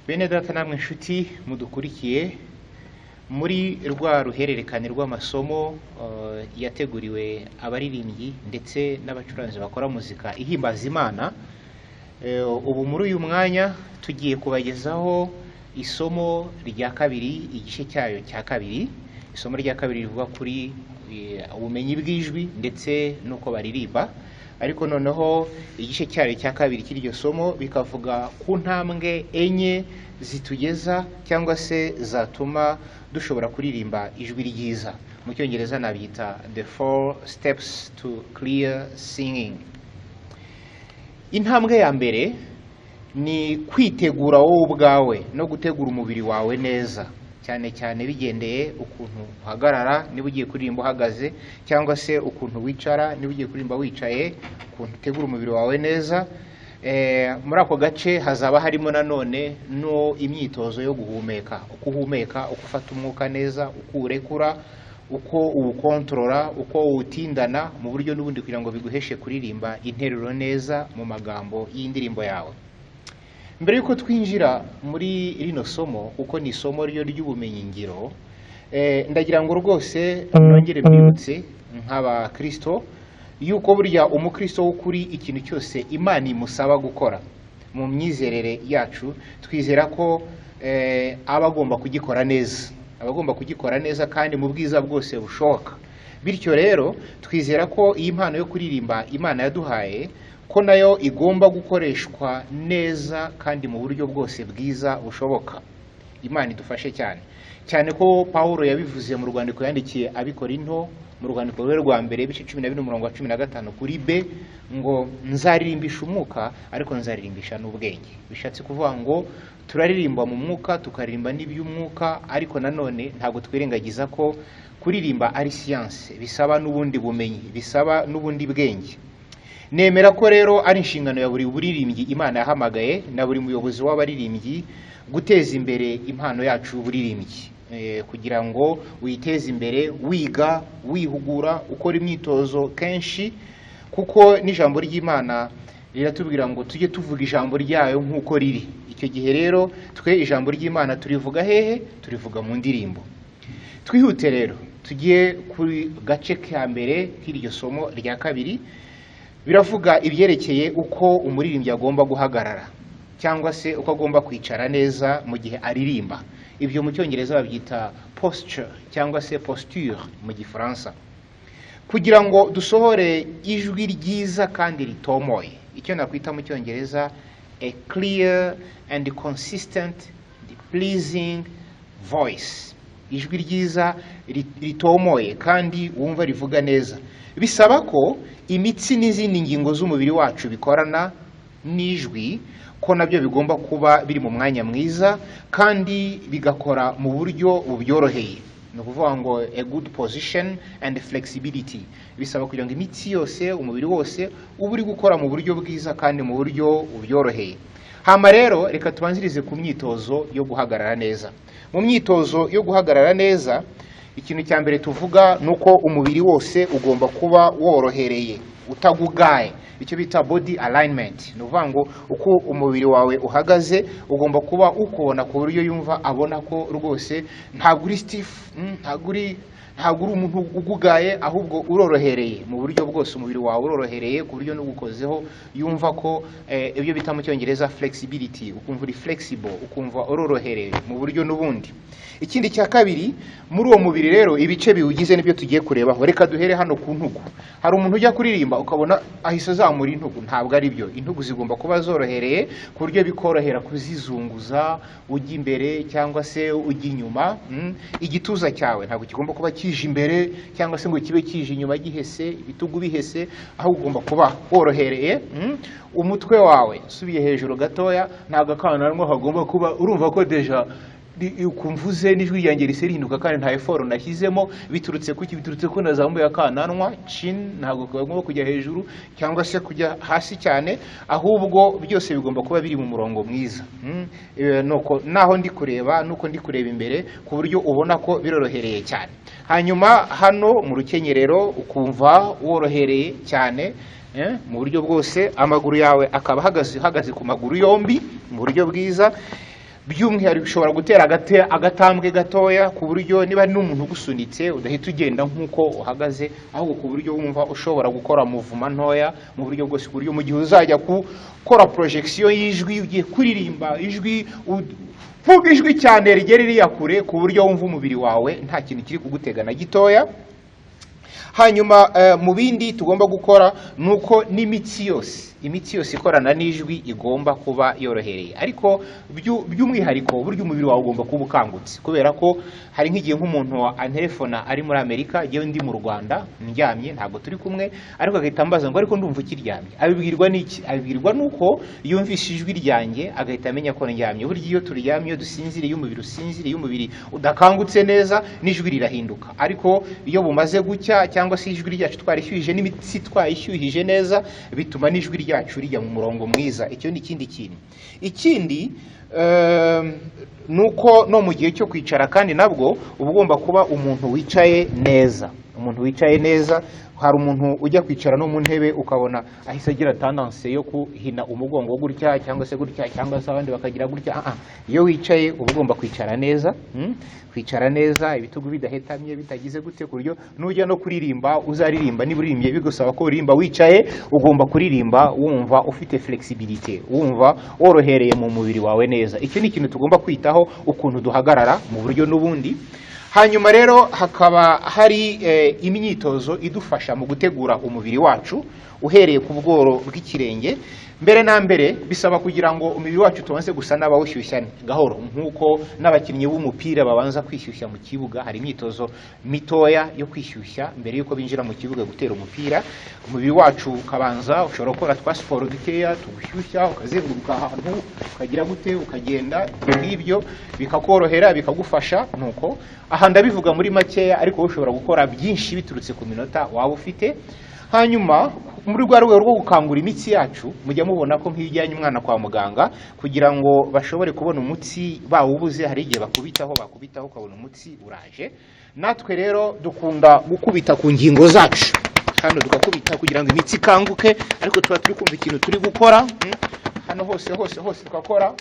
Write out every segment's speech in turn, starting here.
Bene data namwe inshuti mudukurikiye muri rwa ruhererekane rw'amasomo yateguriwe abaririmbyi ndetse n'abacuranzi bakora muzika ihimbaza Imana, ubu muri uyu mwanya tugiye kubagezaho isomo rya kabiri, igice cyayo cya kabiri. Isomo rya kabiri rivuga kuri ubumenyi bw'ijwi ndetse n'uko baririmba, ariko noneho igice cyayo cya kabiri cy'iryo somo bikavuga ku ntambwe enye zitugeza cyangwa se zatuma dushobora kuririmba ijwi ryiza. Mu Cyongereza nabyita "The four steps to clear singing". Intambwe ya mbere ni kwitegura wowe ubwawe no gutegura umubiri wawe neza, cyane cyane bigendeye ukuntu uhagarara niba ugiye kuririmba uhagaze, cyangwa se ukuntu wicara niba ugiye kuririmba wicaye, ukuntu utegura umubiri wawe neza. Muri ako gace hazaba harimo nanone no imyitozo yo guhumeka, uko uhumeka, uko ufata umwuka neza, uko uwurekura, uko uwukontorora, uko uwutindana mu buryo n'ubundi, kugira ngo biguheshe kuririmba interuro neza mu magambo y'indirimbo yawe. Mbere y'uko twinjira muri rino somo, kuko ni isomo ryo ry'ubumenyingiro, ndagira ngo rwose nongere mbibutse nk'abakristo yuko burya umukristo w'ukuri, ikintu cyose Imana imusaba gukora, mu myizerere yacu twizera ko aba agomba kugikora neza, aba agomba kugikora neza kandi mu bwiza bwose bushoboka. Bityo rero twizera ko iyi mpano yo kuririmba Imana yaduhaye, ko nayo igomba gukoreshwa neza kandi mu buryo bwose bwiza bushoboka. Imana idufashe cyane cyane ko Pawulo yabivuze mu rwandiko yandikiye Abikorinto, mu rwandiko rwe rwa mbere, ibice 12, umurongo wa 15 kuri b, ngo "Nzaririmbisha umwuka, ariko nzaririmbisha n'ubwenge." Bishatse kuvuga ngo turaririmba mu mwuka, tukaririmba n'iby'umwuka, ariko nanone ntabwo twirengagiza ko kuririmba ari siyanse, bisaba n'ubundi bumenyi, bisaba n'ubundi bwenge. Nemera ko rero ari inshingano ya buri buririmbyi Imana yahamagaye na buri muyobozi w'abaririmbyi guteza imbere impano yacu y'uburirimbyi, kugira ngo uyiteze imbere wiga, wihugura, ukora imyitozo kenshi, kuko n'ijambo ry'Imana riratubwira ngo tujye tuvuga ijambo ryayo nk'uko riri. Icyo gihe rero twe ijambo ry'Imana turivuga hehe? Turivuga mu ndirimbo. Twihute rero tugiye kuri gace ka mbere k'iryo somo rya kabiri. Biravuga ibyerekeye uko umuririmbyi agomba guhagarara cyangwa se uko agomba kwicara neza mu gihe aririmba. Ibyo mu Cyongereza babyita posture cyangwa se posture mu Gifaransa. Kugira ngo dusohore ijwi ryiza kandi ritomoye, icyo nakwita mu Cyongereza a clear and consistent pleasing voice, ijwi ryiza ritomoye kandi wumva rivuga neza, bisaba ko imitsi n'izindi ngingo z'umubiri wacu bikorana n'ijwi, ko nabyo bigomba kuba biri mu mwanya mwiza kandi bigakora mu buryo bubyoroheye. Ni ukuvuga ngo a good position and flexibility. Bisaba kugira ngo imitsi yose, umubiri wose ube uri gukora mu buryo bwiza kandi mu buryo bubyoroheye. Hama rero reka tubanzirize ku myitozo yo guhagarara neza. Mu myitozo yo guhagarara neza, ikintu cya mbere tuvuga ni uko umubiri wose ugomba kuba worohereye, utagugaye, icyo bita body alignment. Ni ukuvuga ngo uko umubiri wawe uhagaze ugomba kuba ukubona ku buryo yumva abona ko rwose ntabwo uri stiff, ntabwo uri umuntu ugugaye, ahubwo urorohereye mu buryo bwose. Umubiri wawe urorohereye ku buryo n'ugukozeho yumva ko ibyo bita mu Cyongereza flexibility, ukumva uri flexible, ukumva urorohereye mu buryo n'ubundi. Ikindi cya kabiri, muri uwo mubiri rero ibice biwugize nibyo tugiye kurebaho. Reka duhere hano ku ntugu. Hari umuntu ujya kuririmba ukabona ahise azamura intugu. Ntabwo ari byo. Intugu zigomba kuba zorohereye ku buryo bikorohera kuzizunguza ujya imbere cyangwa se ujya inyuma. Igituza cyawe ntabwo kigomba kuba kije imbere cyangwa se ngo kibe kije inyuma gihese, ibitugu bihese, ahubwo ugomba kuba worohereye. Umutwe wawe usubiye hejuru gatoya, ntabwo akananwa kagomba kuba, urumva ko déjà ukumvuze n'ijwi ryanjye rise rihinduka kandi nta effort nashyizemo. Biturutse kuki? Biturutse ko nazamuye akananwa. Chin ntabwo kagomba kujya hejuru cyangwa se kujya hasi cyane, ahubwo byose bigomba kuba biri mu murongo mwiza. Nuko naho ndi kureba, nuko ndi kureba imbere, ku buryo ubona ko birorohereye cyane. Hanyuma hano mu rukenyerero ukumva worohereye cyane mu buryo bwose, amaguru yawe akaba ahagaze ku maguru yombi mu buryo bwiza. By'umwihariko ushobora gutera agatambwe gatoya, ku buryo niba ari n'umuntu ugusunitse udahita ugenda nk'uko uhagaze, ahubwo ku buryo wumva ushobora gukora mouvement ntoya mu buryo bwose, ku buryo mu gihe uzajya gukora projection y'ijwi, ugiye kuririmba ijwi, vuga ijwi cyane rigera iriya kure, ku buryo wumva umubiri wawe nta kintu kiri kugutega na gitoya. Hanyuma mu bindi tugomba gukora ni uko n'imitsi yose, imitsi yose ikorana n'ijwi igomba kuba yorohereye. Ariko by'umwihariko burya umubiri wawe ugomba kuba ukangutse, kubera ko hari nk'igihe nk'umuntu antelefona ari muri Amerika, njyewe ndi mu Rwanda ndyamye, ntabwo turi kumwe, ariko agahita ambaza ngo: "Ariko ndumva ukiryamye." Abibwirwa n'iki? Abibwirwa n'uko yumvishe ijwi ryanjye agahita amenya ko ndyamye. Burya iyo turyamye, iyo dusinziriye, iyo umubiri usinziriye, iyo umubiri udakangutse neza, n'ijwi rirahinduka. Ariko iyo bumaze gucya, cyangwa se ijwi ryacu twarishyuhije n'imitsi twayishyuhije neza, bituma n'ijwi ryacu rijya mu murongo mwiza. Icyo ni ikindi kintu. Ikindi ni uko no mu gihe cyo kwicara kandi nabwo uba ugomba kuba umuntu wicaye neza, umuntu wicaye neza. Hari umuntu ujya kwicara no mu ntebe ukabona ahise agira tendance yo kuhina umugongo gutya, cyangwa se gutya, cyangwa se abandi bakagira gutya. Ah, ah. Iyo wicaye uba ugomba kwicara neza, Kwicara neza, ibitugu bidahetamye, bitagize gute, ku buryo nujya no kuririmba uzaririmba, niba uririmbye bigusaba ko uririmba wicaye, ugomba kuririmba wumva ufite flexibilité, wumva worohereye mu mubiri wawe neza. Icyo ni ikintu tugomba kwitaho, ukuntu duhagarara mu buryo n'ubundi. Hanyuma rero hakaba hari imyitozo idufasha mu gutegura umubiri wacu, uhereye ku bworo bw'ikirenge. Mbere na mbere bisaba kugira ngo umubiri wacu tubanze gusa n'abawushyushya gahoro, nk'uko n'abakinnyi b'umupira babanza kwishyushya mu kibuga. Hari imyitozo mitoya yo kwishyushya mbere y'uko binjira mu kibuga gutera umupira. Umubiri wacu ukabanza, ushobora gukora twa siporo dukeya tugushyushya, ukazenguruka ahantu, ukagira gute, ukagenda nk'ibyo, bikakorohera, bikagufasha. Nuko aha ndabivuga muri makeya, ariko wowe ushobora gukora byinshi biturutse ku minota waba ufite. Hanyuma muri rwa rwego rwo gukangura imitsi yacu, mujya mubona ko nk'iyo ujyanye umwana kwa muganga kugira ngo bashobore kubona umutsi bawubuze, hari igihe bakubitaho, bakubitaho ukabona umutsi uraje. Natwe rero dukunda gukubita ku ngingo zacu hano, tugakubita kugira ngo imitsi ikanguke, ariko tuba turi kumva ikintu turi gukora, Hano hose hose hose tugakora,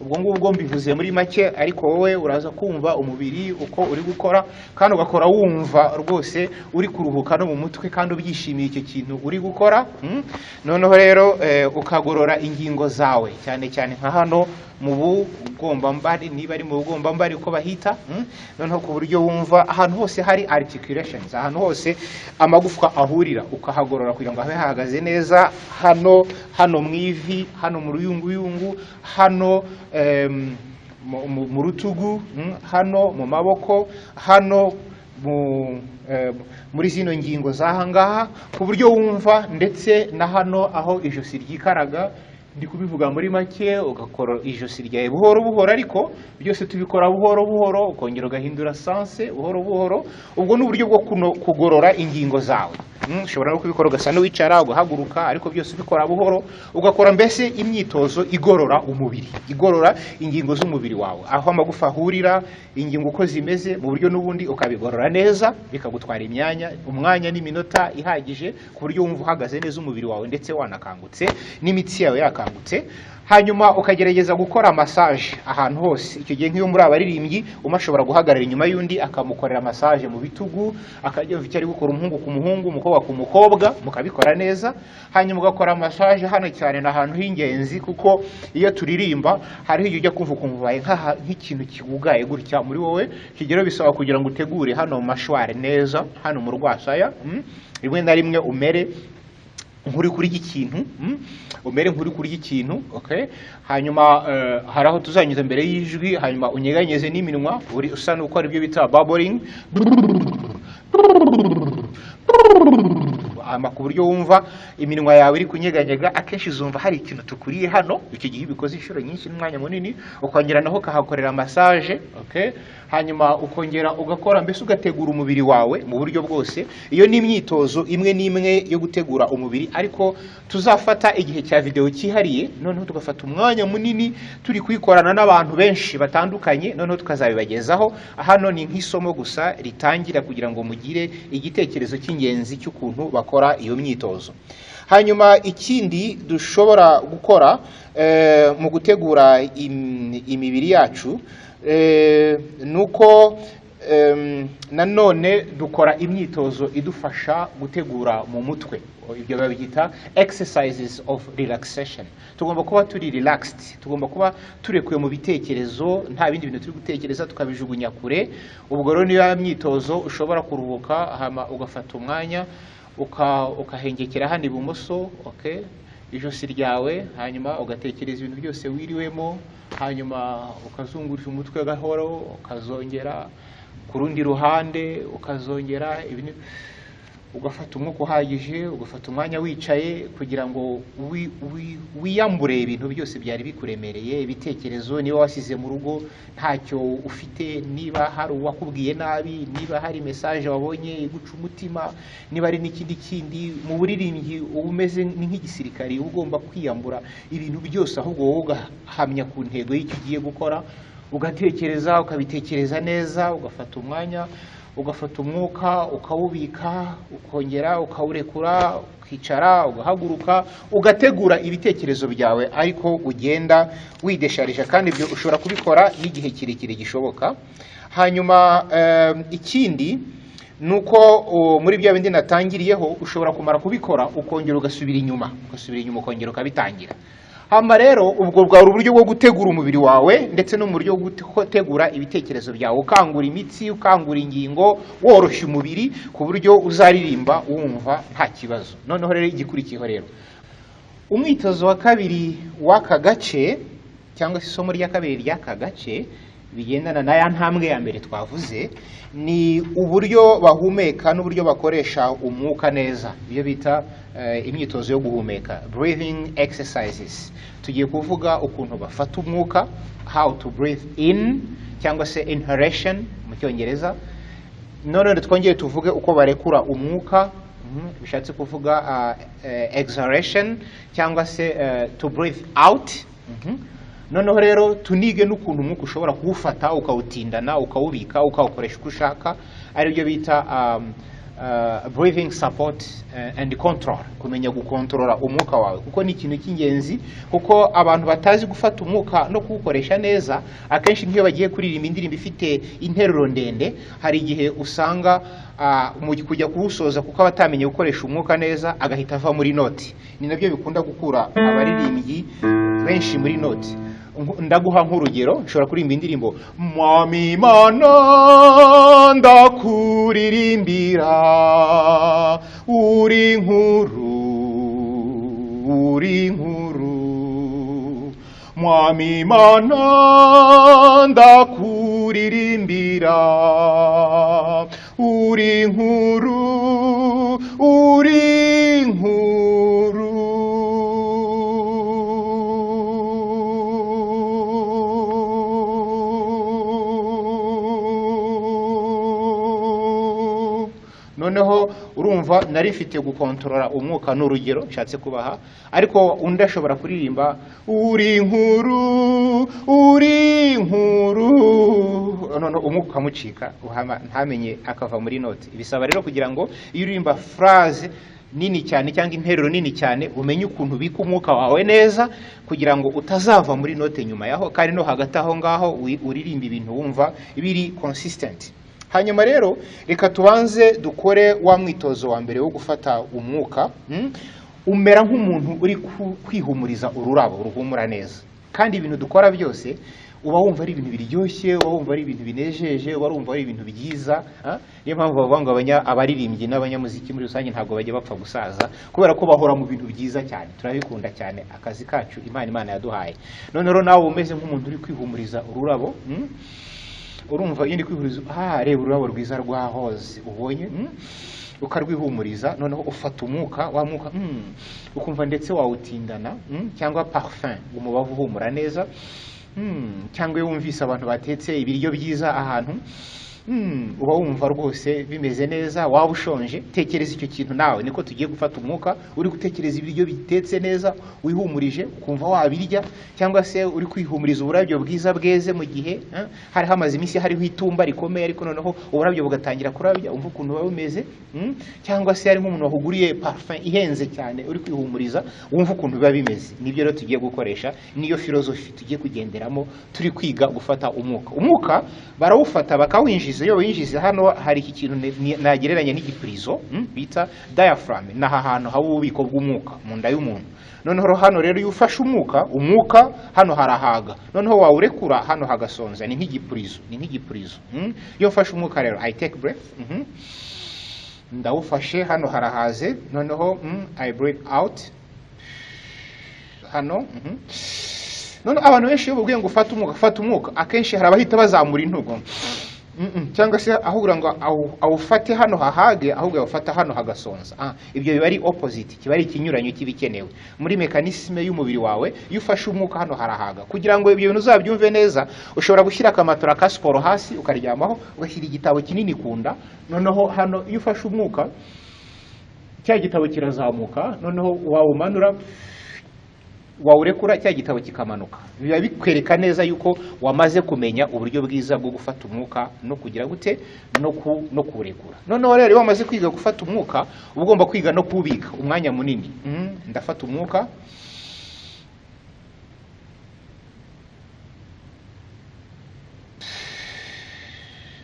Ubwo ngubwo mbivuze muri make, ariko wowe uraza kumva umubiri uko uri gukora, kandi ugakora wumva rwose uri kuruhuka no mu mutwe, kandi ubyishimiye icyo kintu uri gukora, Noneho rero ukagorora ingingo zawe, cyane cyane nka hano mu bugombambari, niba ari mu bugombambari uko bahita, Noneho ku buryo wumva ahantu hose hari articulations, ahantu hose amagufwa ahurira, ukahagorora kugira ngo habe hahagaze neza. Hano, hano mu ivi, hano mu ruyunguyungu, hano mu rutugu, hano mu maboko, hano muri zino ngingo z'aha ngaha, ku buryo wumva ndetse na hano aho ijosi ryikaraga. Ndi kubivuga muri make. Ugakora ijosi ryawe buhoro buhoro, ariko byose tubikora buhoro buhoro, ukongera ugahindura sens buhoro buhoro. Ubwo ni uburyo bwo kugorora ingingo zawe. Ushobora no kubikora ugasa n'uwicara, ugahaguruka, ariko byose ubikora buhoro, ugakora mbese imyitozo igorora umubiri, igorora ingingo z'umubiri wawe, aho amagufa ahurira, ingingo uko zimeze mu buryo n'ubundi, ukabigorora neza, bikagutwara imyanya, umwanya n'iminota ihagije, ku buryo wumva uhagaze neza umubiri wawe, ndetse wanakangutse n'imitsi yawe yakangutse. Hanyuma ukagerageza gukora massage ahantu hose. Icyo gihe nk'iyo muri abaririmbyi, umwe ashobora guhagarara inyuma y'undi akamukorera massage mu bitugu, akajya yumva icyo ari gukora, umuhungu ku muhungu, umukobwa ku mukobwa, mukabikora neza. Hanyuma ugakora massage hano cyane, ni ahantu h'ingenzi, kuko iyo turirimba hariho igihe ujya kumva ukumva ubaye nk'ikintu kigugaye gutya muri wowe kigero. Bisaba kugira ngo utegure hano mu mâchoire neza, hano mu rwasaya, Rimwe na rimwe umere nk'uri kurya ikintu, Umere nk'uri kurya ikintu, okay. Hanyuma hari aho tuzanyuza mbere y'ijwi, hanyuma unyeganyeze n'iminwa, uri usa n'ukora ibyo bita babbling, hama ku buryo wumva iminwa yawe iri kunyeganyega. Akenshi uzumva hari ikintu tukuriye hano. Icyo gihe ubikoze inshuro nyinshi n'umwanya munini, ukongera naho ukahakorera massage, okay. Hanyuma ukongera ugakora, mbese ugategura umubiri wawe mu buryo bwose. Iyo ni imyitozo imwe n'imwe yo gutegura umubiri, ariko tuzafata igihe cya video cyihariye, noneho tugafata umwanya munini turi kuyikorana n'abantu benshi batandukanye, noneho tukazabibagezaho. Hano ni nk'isomo gusa ritangira kugira ngo mugire igitekerezo cy'ingenzi cy'ukuntu bakora. ukora iyo myitozo. Hanyuma ikindi dushobora gukora mu gutegura imibiri yacu ni uko nanone dukora imyitozo idufasha gutegura mu mutwe. Ibyo babyita exercises of relaxation. Tugomba kuba turi relaxed, tugomba kuba turekuye mu bitekerezo, nta bindi bintu turi gutekereza, tukabijugunya kure. Ubwo rero niyo ya myitozo ushobora kuruhuka, hama ugafata umwanya ukahengekera hano ibumoso, okay, ijosi ryawe, hanyuma ugatekereza ibintu byose wiriwemo, hanyuma ukazungurisha umutwe gahoro, ukazongera ku rundi ruhande, ukazongera ibintu, ugafata umwuka uhagije, ugafata umwanya wicaye kugira ngo wiyambure ibintu byose byari bikuremereye, ibitekerezo niba wasize mu rugo ntacyo ufite, niba hari uwakubwiye nabi, niba hari message wabonye iguca umutima, niba hari n'ikindi kindi. Mu buririmbyi uba umeze ni nk'igisirikari, uba ugomba kwiyambura ibintu byose, ahubwo wowe ugahamya ku ntego y'icyo ugiye gukora, ugatekereza, ukabitekereza neza, ugafata umwanya, ugafata umwuka, ukawubika, ukongera ukawurekura, ukicara, ugahaguruka, ugategura ibitekerezo byawe, ariko ugenda widesharija. Kandi ibyo ushobora kubikora n'igihe kirekire gishoboka. Hanyuma ikindi ni uko muri bya bindi natangiriyeho, ushobora kumara kubikora ukongera ugasubira inyuma, ugasubira inyuma, ukongera ukabitangira. Hama rero ubwo bwari uburyo bwo gutegura umubiri wawe ndetse no mu buryo bwo gutegura ibitekerezo byawe, ukangura imitsi, ukangura ingingo, woroshya umubiri ku buryo uzaririmba wumva nta kibazo. Noneho rero igikurikiyeho rero, umwitozo wa kabiri w'aka gace, cyangwa se isomo rya kabiri ry'aka gace, bigendana na ya ntambwe ya mbere twavuze, ni uburyo bahumeka n'uburyo bakoresha umwuka neza, ibyo bita imyitozo yo guhumeka, breathing exercises. Tugiye kuvuga ukuntu bafata umwuka, how to breathe in cyangwa se inhalation mu Cyongereza. None twongere tuvuge uko barekura umwuka, bishatse kuvuga exhalation cyangwa se to breathe out. Noneho rero tunige n'ukuntu umwuka ushobora kuwufata, ukawutindana, ukawubika, ukawukoresha uko ushaka, aribyo bita breathing support and control, kumenya gukontorora umwuka wawe, kuko ni ikintu cy'ingenzi, kuko abantu batazi gufata umwuka no kuwukoresha neza, akenshi nk'iyo bagiye kuririmba indirimbo ifite interuro ndende, hari igihe usanga mu kujya kuwusoza, kuko aba atamenye gukoresha umwuka neza, agahita ava muri noti. Ni nabyo bikunda gukura abaririmbyi benshi muri noti. Ndaguha nk'urugero: nshobora kuririmba indirimbo "Mwami Mana ndakuririmbira, uri nkuru, uri nkuru, Mwami Mana ndakuririmbira, uri nkuru, uri nkuru." Noneho urumva nari mfite gukontorora umwuka, ni urugero nshatse kubaha, ariko undi ashobora kuririmba "uri nkuru, uri nkuru", noneho umwuka ukamucika, ntamenye, akava muri noti. Bisaba rero kugira ngo iyo uririmba phrase nini cyane cyangwa interuro nini cyane, umenye ukuntu ubika umwuka wawe neza kugira ngo utazava muri note nyuma yaho, kandi no hagati aho ngaho uririmba ibintu wumva biri consistent. Hanyuma rero reka tubanze dukore wa mwitozo wa mbere wo gufata umwuka. Umera nk'umuntu uri kwihumuriza ururabo ruhumura neza, kandi ibintu dukora byose uba wumva ari ibintu biryoshye, uba wumva ari ibintu binejeje, uba wumva ari ibintu byiza, ah? Niyo mpamvu bavuga ngo abaririmbyi n'abanyamuziki muri rusange ntabwo bajya bapfa gusaza, kubera ko bahora mu bintu byiza cyane. Turabikunda cyane akazi kacu, Imana yaduhaye. None rero nawe umeze nk'umuntu uri kwihumuriza ururabo. Urumva iyo ndi kwihumuriza, reba ururabo rwiza rwa rose ubonye, Ukarwihumuriza, noneho ufata umwuka, wa mwuka, ukumva ndetse wawutindana, Cyangwa parfum, umubavu uhumura neza, cyangwa iyo wumvise abantu batetse ibiryo byiza ahantu. Uba wumva rwose bimeze neza. Waba ushonje, tekereza icyo kintu nawe. Niko tugiye gufata umwuka, uri gutekereza ibiryo bitetse neza, wihumurije, ukumva wabirya, cyangwa se uri kwihumuriza uburabyo bwiza bweze mu gihe hari hamaze iminsi hariho itumba rikomeye, ariko noneho uburabyo bugatangira kurabya, umva ukuntu buba bumeze. Cyangwa se hari nk'umuntu wahuguriye parfum ihenze cyane, uri kwihumuriza, wumva ukuntu biba bimeze. Nibyo rero tugiye gukoresha, niyo filozofi tugiye kugenderamo turi kwiga gufata umwuka. Umwuka barawufata bakawinjiza. Iyo winjize hano hari iki kintu nagereranya n'igipurizo, bita diaphragm. Ni aha hantu haba ububiko bw'umwuka mu nda y'umuntu. Noneho hano rero iyo ufashe umwuka, umwuka hano harahaga, noneho wawurekura hano hagasonza. Ni nk'igipurizo, ni nk'igipurizo. Iyo mfashe umwuka rero, I take breath, ndawufashe, hano harahaze, noneho I breathe out hano. None abantu benshi iyo babwiye ngo ufate umwuka, fata umwuka, akenshi hari abahita bazamura intugu, cyangwa se aho kugira ngo awufate hano hahage, ahubwo yawufata hano hagasonza. Ibyo biba ari opposite, kiba ari ikinyuranyo cy'ibikenewe muri mécanisme y'umubiri wawe. Iyo ufashe umwuka hano harahaga. Kugira ngo ibyo bintu uzabyumve neza, ushobora gushyira akamatora ka siporo hasi ukaryamaho, ugashyira igitabo kinini ku nda. Noneho hano iyo ufashe umwuka, cya gitabo kirazamuka, noneho wawumanura, wawurekura, cya gitabo kikamanuka. Biba bikwereka neza yuko wamaze kumenya uburyo bwiza bwo gufata umwuka no kugira gute, no kuwurekura. Noneho rero iyo wamaze kwiga gufata umwuka, uba ugomba kwiga no kuwubika umwanya munini. Ndafata umwuka,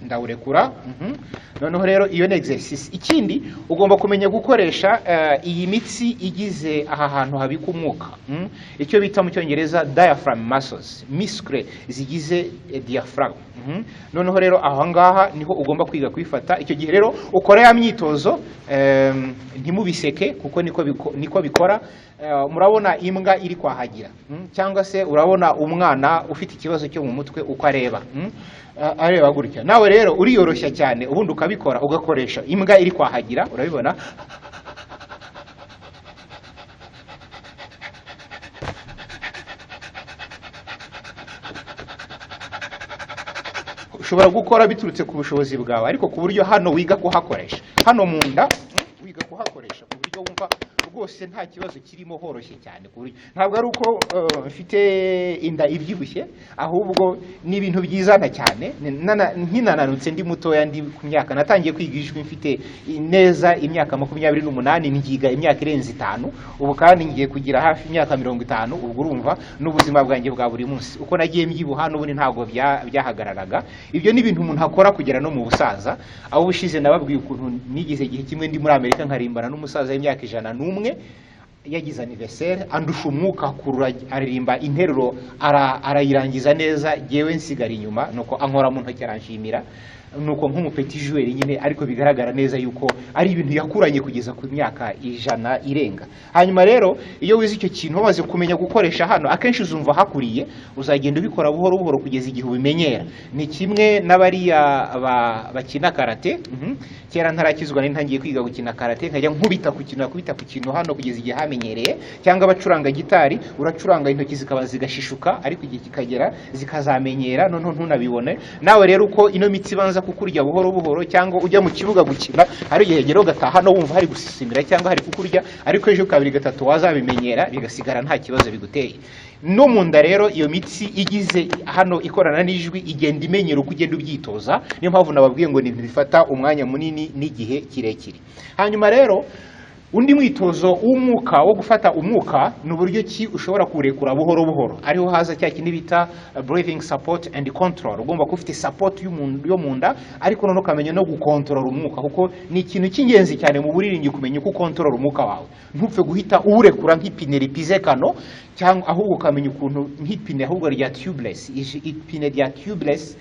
ndawurekura. Noneho rero iyo ni exercice. Ikindi, ugomba kumenya gukoresha iyi mitsi igize aha hantu habika umwuka, icyo bita mu Cyongereza diaphragm muscles, muscle zigize diaphragm. Noneho rero aho ngaha niho ugomba kwiga kwifata. Icyo gihe rero ukora ya myitozo, ntimubiseke kuko niko bikora. Murabona imbwa iri kwahagira, cyangwa se urabona umwana ufite ikibazo cyo mu mutwe uko areba, areba gutya. Nawe rero uriyoroshya cyane, ubundi ukabikora, ugakoresha imbwa iri kwahagira. Urabibona, ushobora gukora biturutse ku bushobozi bwawe, ariko ku buryo hano wiga kuhakoresha, hano mu nda, wiga kuhakoresha ku buryo wumva rwose nta kibazo kirimo, horoshye cyane, ku buryo ntabwo ari uko mfite inda ibyibushye, ahubwo ni ibintu byizana cyane. Nkinananutse ndi mutoya, ndi ku myaka, natangiye kwiga ijwi mfite neza imyaka 28, ngiga imyaka irenze 5. Ubu kandi ngiye kugira hafi imyaka 50. Ubwo urumva n'ubuzima bwanjye bwa buri munsi uko nagiye mbyibuha, n'ubundi ntabwo byahagararaga. Ibyo ni ibintu umuntu akora kugera no mu busaza. Aho ubushize nababwiye ukuntu nigeze igihe kimwe ndi muri Amerika nkarimbana n'umusaza w'imyaka 101, yagize anniversaire, andusha umwuka, akurura aririmba interuro arayirangiza neza, jyewe nsigara inyuma. Nuko ankora mu ntoki aranshimira, nuko nk'umu petit joueur nyine, ariko bigaragara neza yuko ari ibintu yakuranye kugeza ku myaka 100 irenga. Hanyuma rero iyo wize icyo kintu, wamaze kumenya gukoresha hano, akenshi uzumva hakuriye, uzagenda ubikora buhoro buhoro kugeza igihe ubimenyera. Ni kimwe n'abariya bakina karate. Kera ntarakizwa nari ntangiye kwiga gukina karate, nkajya nkubita ku kintu, nkubita ku kintu hano kugeza igihe hamenyereye. Cyangwa abacuranga gitari, uracuranga intoki zikaba zigashishuka, ariko igihe kikagera zikazamenyera, noneho ntunabibone. Nawe rero uko ino mitsi ibanza kukurya buhoro buhoro, cyangwa ujya mu kibuga gukina, hari igihe rero ugataha no wumva hari gusisimira cyangwa hari kukurya, ariko ejo kabiri gatatu wazabimenyera, bigasigara nta kibazo biguteye. No mu nda rero iyo mitsi igize hano ikorana n'ijwi igenda imenyera uko ugenda ubyitoza. Niyo mpamvu nababwiye ngo ni ibintu bifata umwanya munini n'igihe kirekire. Hanyuma rero undi mwitozo w'umwuka wo gufata umwuka ni uburyo ki ushobora kuwurekura buhoro buhoro, ariho haza cya kindi bita breathing support and control. Ugomba kuba ufite support yo mu nda, ariko noneho ukamenya no gukontorora umwuka, kuko ni ikintu cy'ingenzi cyane mu buririmbyi kumenya uko ukontorora umwuka wawe. Ntupfe guhita uwurekura nk'ipine ripize kano, cyangwa ahubwo ukamenya ukuntu nk'ipine ahubwo rya tubeless, ipine rya tubeless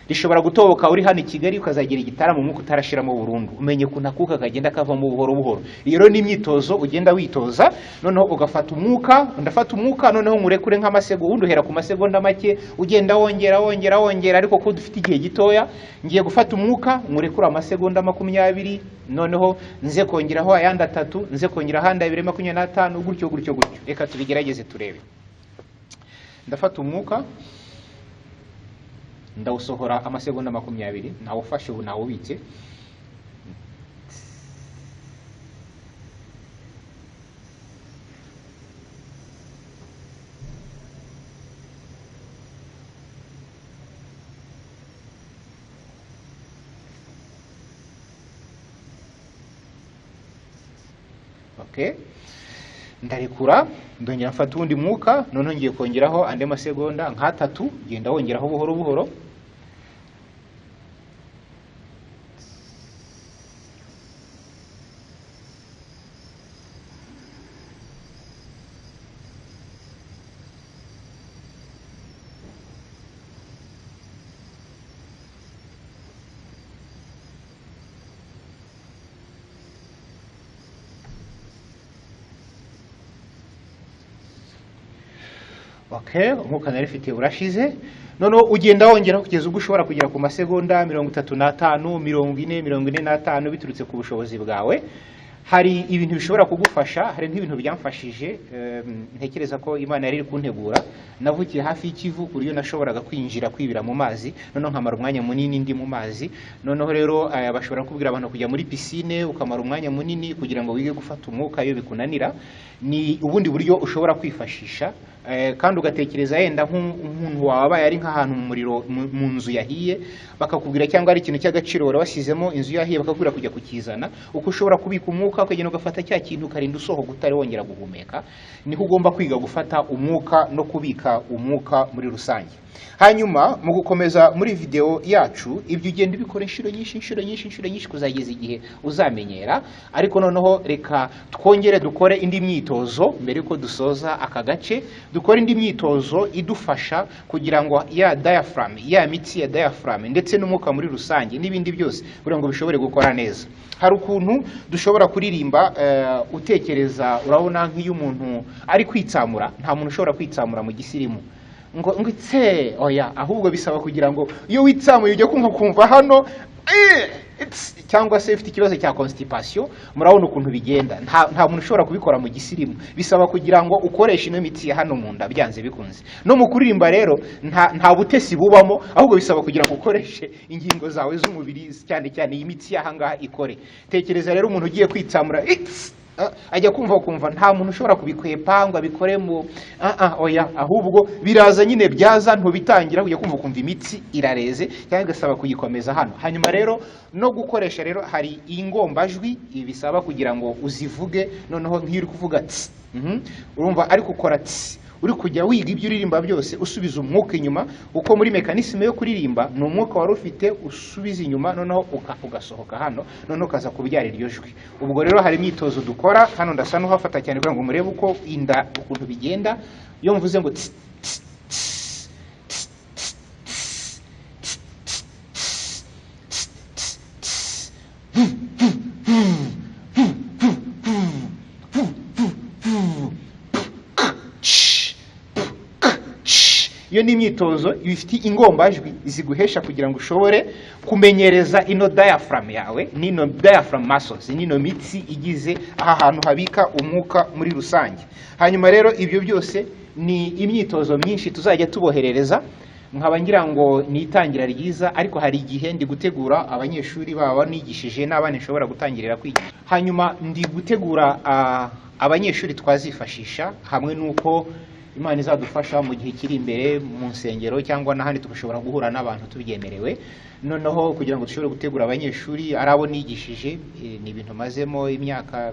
rishobora gutoboka uri hano i Kigali ukazagera igitaramo umwuka utarashiramo burundu. Umenye ukuntu akuka kagenda kavamo buhoro buhoro. Iyo rero ni imyitozo ugenda witoza. Noneho ugafata umwuka, ndafata umwuka, noneho nkurekure nk'amasegonda, ubundi uhera ku masegonda make ugenda wongera wongera wongera, ariko ko dufite igihe gitoya, ngiye gufata umwuka nkurekure amasegonda 20, noneho nze kongeraho ayandi 3, nze kongeraho ayandi 2 25, gutyo gutyo gutyo. Reka tubigerageze turebe. Ndafata umwuka. Ndawusohora amasegonda 20, nawufashe ubu nawubitse. Okay. Ndarekura, ndongera mfata uwundi mwuka, noneho ngiye kongeraho andi masegonda nk'atatu, genda wongeraho buhoro buhoro. Okay, umwuka nari mfite urashize. Noneho ugenda wongera kugeza ubwo ushobora kugera ku masegonda 35, 40, 45 biturutse ku bushobozi bwawe. Hari ibintu bishobora kugufasha, hari nk'ibintu byamfashije, ntekereza ko Imana yari iri kuntegura. Navukiye hafi y'Ikivu ku buryo nashoboraga kwinjira kwibira mu mazi, noneho nkamara umwanya munini ndi mu mazi. Noneho rero bashobora kubwira abantu kujya muri piscine ukamara umwanya munini kugira ngo wige gufata umwuka iyo bikunanira. Ni ubundi buryo ushobora kwifashisha, kandi ugatekereza yenda nk'umuntu wabaye ari nk'ahantu mu muriro mu nzu yahiye, bakakubwira cyangwa ari ikintu cy'agaciro wari wasizemo inzu yahiye, bakakubwira kujya kukizana. Uko ushobora kubika umwuka ukagenda ugafata cya kintu ukarinda usohoka utari wongera guhumeka. Niho ugomba kwiga gufata umwuka no kubika umwuka muri rusange. Hanyuma mu gukomeza muri video yacu, ibyo ugenda ubikora inshuro nyinshi, inshuro nyinshi, inshuro nyinshi kuzageza igihe uzamenyera. Ariko noneho reka twongere dukore indi myitozo mbere yuko dusoza aka gace. Dukore indi myitozo idufasha kugira ngo ya diaphragm, ya mitsi ya diaphragm ndetse n'umwuka muri rusange n'ibindi byose kugira ngo bishobore gukora neza. Hari ukuntu dushobora kuririmba utekereza, urabona nk'iyo umuntu ari kwitsamura, nta muntu ushobora kwitsamura mu gisirimu ngo ngitse, oya, ahubwo bisaba kugira ngo iyo witsamuye ujye kumva kumva hano cyangwa se ufite ikibazo cya constipation, murabona ukuntu bigenda. Nta muntu ushobora kubikora mu gisirimu, bisaba kugira ngo ukoreshe ino mitsi ya hano mu nda byanze bikunze. No mu kuririmba rero nta butesi bubamo, ahubwo bisaba kugira ngo ukoreshe ingingo zawe z'umubiri, cyane cyane iyi mitsi y'aha ngaha ikore. Tekereza rero umuntu ugiye kwitsamura, ajya kumva nta muntu ushobora kubikwepa ngo abikore mu oya, ahubwo biraza nyine, byaza ntubitangira kujya kumva imitsi irareze cyangwa igasaba kuyikomeza hano. Hanyuma rero no gukoresha rero hari ingombajwi bisaba kugira ngo uzivuge, noneho nk'iyo uri kuvuga tsi, urumva ariko ukora tsi, uri kujya wiga ibyo uririmba byose usubiza umwuka inyuma, uko muri mekanisme yo kuririmba ni umwuka wari ufite usubiza inyuma, noneho ugasohoka hano, noneho ukaza kubyara iryo jwi. Ubwo rero hari imyitozo dukora hano, ndasa n'uhafata cyane kugira ngo murebe uko inda ukuntu bigenda. Iyo mvuze ngo tsi, tsi, tsi, tsi, tsi, tsi, tsi, tsi, tsi, tsi, iyo ni imyitozo ifite ingombajwi ziguhesha kugira ngo ushobore kumenyereza ino diaphragm yawe, n'ino diaphragm muscles, n'ino mitsi igize aha hantu habika umwuka muri rusange. Hanyuma rero ibyo byose ni imyitozo myinshi tuzajya tuboherereza, nkaba ngira ngo ni itangira ryiza, ariko hari igihe ndi gutegura abanyeshuri baba nigishije n'abana nshobora gutangirira kwigisha. Hanyuma ndi gutegura abanyeshuri twazifashisha hamwe n'uko Imana izadufasha mu gihe kiri imbere mu nsengero cyangwa n'ahandi tugashobora guhura n'abantu tubyemerewe. Noneho kugira ngo dushobore gutegura abanyeshuri ari abo nigishije, ni ibintu mazemo imyaka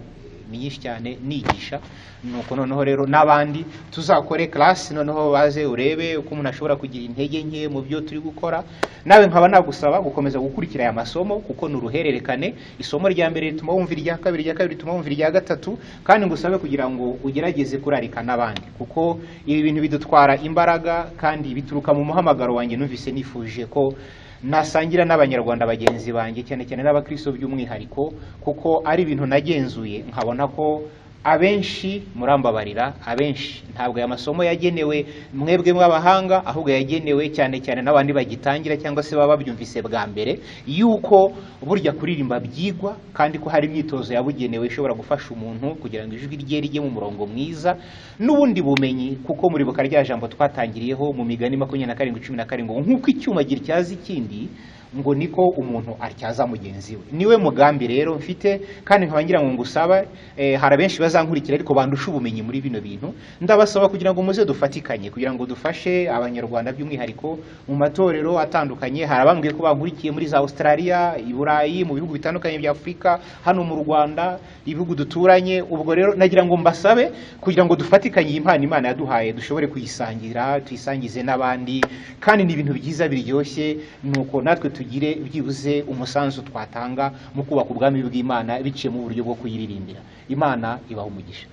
myinshi cyane nigisha. Nuko noneho rero n'abandi tuzakore class, noneho baze urebe uko umuntu ashobora kugira intege nke mu byo turi gukora. Nawe nkaba nagusaba gukomeza gukurikira aya masomo kuko ni uruhererekane. Isomo rya mbere rituma wumva irya kabiri, irya kabiri rituma wumva irya gatatu, kandi ngusabe kugira ngo ugerageze kurarika n'abandi, kuko ibi bintu bidutwara imbaraga kandi bituruka mu muhamagaro wanjye. Numvise nifuje ko nasangira n'abanyarwanda bagenzi banjye, cyane cyane n'abakristo by'umwihariko, kuko ari ibintu nagenzuye nkabona ko Abenshi murambabarira, abenshi ntabwo aya masomo yagenewe mwebwe mw'abahanga, ahubwo yagenewe cyane cyane n'abandi bagitangira cyangwa se baba babyumvise bwa mbere, yuko burya kuririmba byigwa kandi ko hari imyitozo yabugenewe ishobora gufasha umuntu kugira ngo ijwi rye rijye mu murongo mwiza n'ubundi bumenyi. Kuko muribuka rya jambo twatangiriyeho mu Migani 27:17, nk'uko icyuma gityaza ikindi, ngo niko umuntu atyaza mugenzi we. Niwe mugambi rero mfite, kandi nkaba ngira ngo ngusaba, hari abenshi bazankurikira ariko bandusha ubumenyi muri bino bintu. Ndabasaba kugira ngo muze dufatikanye, kugira ngo dufashe Abanyarwanda by'umwihariko mu matorero atandukanye. Hari abambwiye ko bankurikiye muri za Australia, i Burayi, mu bihugu bitandukanye bya Afurika, hano mu Rwanda, ibihugu duturanye. Ubwo rero nagira ngo mbasabe kugira ngo dufatikanye iyi mpano Imana yaduhaye, dushobore kuyisangira, tuyisangize n'abandi. Kandi ni ibintu byiza biryoshye, nuko natwe tugire byibuze umusanzu twatanga mu kubaka ubwami bw'Imana biciye mu buryo bwo kuyiririmbira. Imana ibaha umugisha.